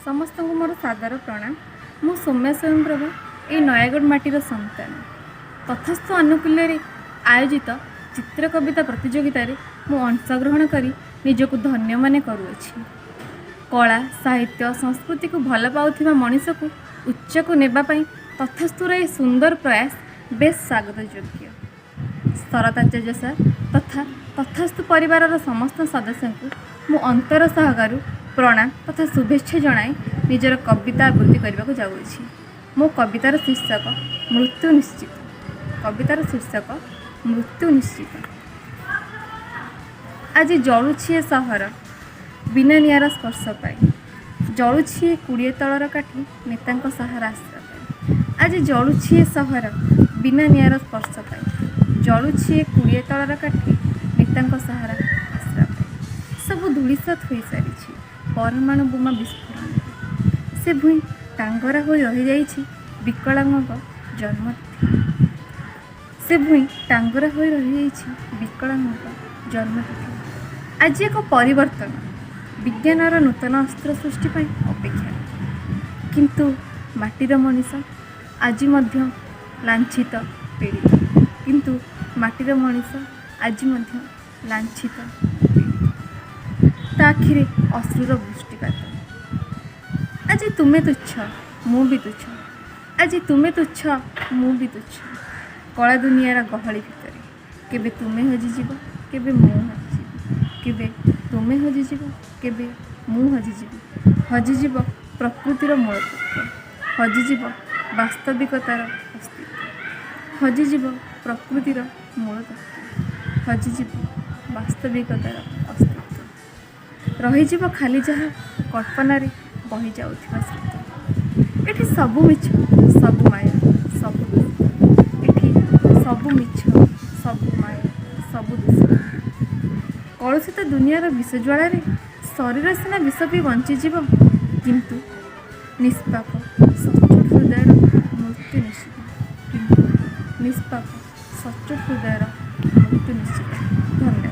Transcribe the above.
ସମସ୍ତଙ୍କୁ ମୋର ସାଦର ପ୍ରଣାମ। ମୁଁ ସୌମ୍ୟା ସ୍ୱୟଂପ୍ରଭା, ଏଇ ନୟାଗଡ଼ ମାଟିର ସନ୍ତାନ। ତଥାସ୍ତୁ ଆନୁକୂଲ୍ୟରେ ଆୟୋଜିତ ଚିତ୍ର କବିତା ପ୍ରତିଯୋଗିତାରେ ମୁଁ ଅଂଶଗ୍ରହଣ କରି ନିଜକୁ ଧନ୍ୟ ମନେ କରୁଅଛି। କଳା, ସାହିତ୍ୟ, ସଂସ୍କୃତିକୁ ଭଲ ପାଉଥିବା ମଣିଷକୁ ଉଚ୍ଚକୁ ନେବା ପାଇଁ ତଥାସ୍ତୁର ଏହି ସୁନ୍ଦର ପ୍ରୟାସ ବେଶ୍ ସ୍ୱାଗତ ଯୋଗ୍ୟ। ଶରତ ଆଚାର୍ଯ୍ୟ ସାର୍ ତଥା ତଥାସ୍ତୁ ପରିବାରର ସମସ୍ତ ସଦସ୍ୟଙ୍କୁ ମୁଁ ଅନ୍ତର ସହକାରୁ ପ୍ରଣାମ ତଥା ଶୁଭେଚ୍ଛା ଜଣାଇ ନିଜର କବିତା ଆବୃତ୍ତି କରିବାକୁ ଯାଉଅଛି। ମୋ କବିତାର ଶୀର୍ଷକ ମୃତ୍ୟୁ ନିଶ୍ଚିତ। କବିତାର ଶୀର୍ଷକ ମୃତ୍ୟୁ ନିଶ୍ଚିତ। ଆଜି ଜଳୁଛି ଏ ସହର ବିନା ନିଆଁର ସ୍ପର୍ଶ ପାଇଁ। ଜଳୁଛି ଏ 20 ତଳର କାଠି ନେତାଙ୍କ ସାହାରା ଆଶ୍ରୟ ପାଇଁ। ଆଜି ଜଳୁଛି ଏ ସହର ବିନା ନିଆଁର ସ୍ପର୍ଶ ପାଇଁ। ଜଳୁଛି ଏ 20 ତଳର କାଠି ନେତାଙ୍କ ସାହାରା ଆଶ୍ରୟ ପାଇଁ। ସବୁ ଧୂଳିସାତ ହୋଇସାରିଛି ପରମାଣୁ ବୋମା ବିସ୍ଫୋରଣରେ। ସେ ଭୂଇଁ ଟାଙ୍ଗରା ହୋଇ ରହିଯାଇଛି ବିକଳାଙ୍ଗଙ୍କ ଜନ୍ମତିଥି। ସେ ଭୂଇଁ ଟାଙ୍ଗରା ହୋଇ ରହିଯାଇଛି ବିକଳାଙ୍ଗଙ୍କ ଜନ୍ମତିଥି। ଆଜି ଏକ ପରିବର୍ତ୍ତନ ବିଜ୍ଞାନର ନୂତନ ଅସ୍ତ୍ର ସୃଷ୍ଟି ପାଇଁ ଅପେକ୍ଷା। କିନ୍ତୁ ମାଟିର ମଣିଷ ଆଜି ମଧ୍ୟ ଲାଞ୍ଛିତ, ପୀଡ଼ିତ। କିନ୍ତୁ ମାଟିର ମଣିଷ ଆଜି ମଧ୍ୟ ଲାଞ୍ଛିତ, ପୀଡ଼ିତ। ତା ଆଖିରେ ଅଶ୍ରୁର ବୃଷ୍ଟିପାତ। ଆଜି ତୁମେ ତୁଚ୍ଛ, ମୁଁ ବି ତୁଚ୍ଛ। ଆଜି ତୁମେ ତୁଚ୍ଛ, ମୁଁ ବି ତୁଚ୍ଛ। କଳା ଦୁନିଆର ଗହଳି ଭିତରେ କେବେ ତୁମେ ହଜିଯିବ, କେବେ ମୁଁ ହଜିଯିବି। କେବେ ତୁମେ ହଜିଯିବ, କେବେ ମୁଁ ହଜିଯିବି। ହଜିଯିବ ପ୍ରକୃତିର ମୂଳ ତତ୍ତ୍ୱ। ହଜିଯିବ ବାସ୍ତବିକତାର ଅସ୍ତିତ୍ୱ। ହଜିଯିବ ପ୍ରକୃତିର ମୂଳ ତତ୍ତ୍ୱ। ହଜିଯିବ ବାସ୍ତବିକତାର ଅସ୍ତିତ୍ୱ। ରହିଯିବ ଖାଲି ଯାହା କଳ୍ପନାରେ ବହି ଯାଉଥିବା ସ୍ରୋତ। ଏଠି ସବୁ ମିଛ, ସବୁ ମାୟା, ସବୁ ଦୂଷିତ। ଏଠି ସବୁ ମିଛ, ସବୁ ମାୟା, ସବୁ ଦୂଷିତ। କଳୁଷିତ ଦୁନିଆର ବିଷଜ୍ୱାଳାରେ ଶରୀର ସିନା ବିଷ ପିଇ ବଞ୍ଚିଯିବ, କିନ୍ତୁ ନିଷ୍ପାପ ସଚ୍ଚୋଟ ହୃଦୟର ମୃତ୍ୟୁ ନିଶ୍ଚିତ। କିନ୍ତୁ ନିଷ୍ପାପ ସଚ୍ଚୋଟ ହୃଦୟର ମୃତ୍ୟୁ ନିଶ୍ଚିତ। ଧନ୍ୟବାଦ।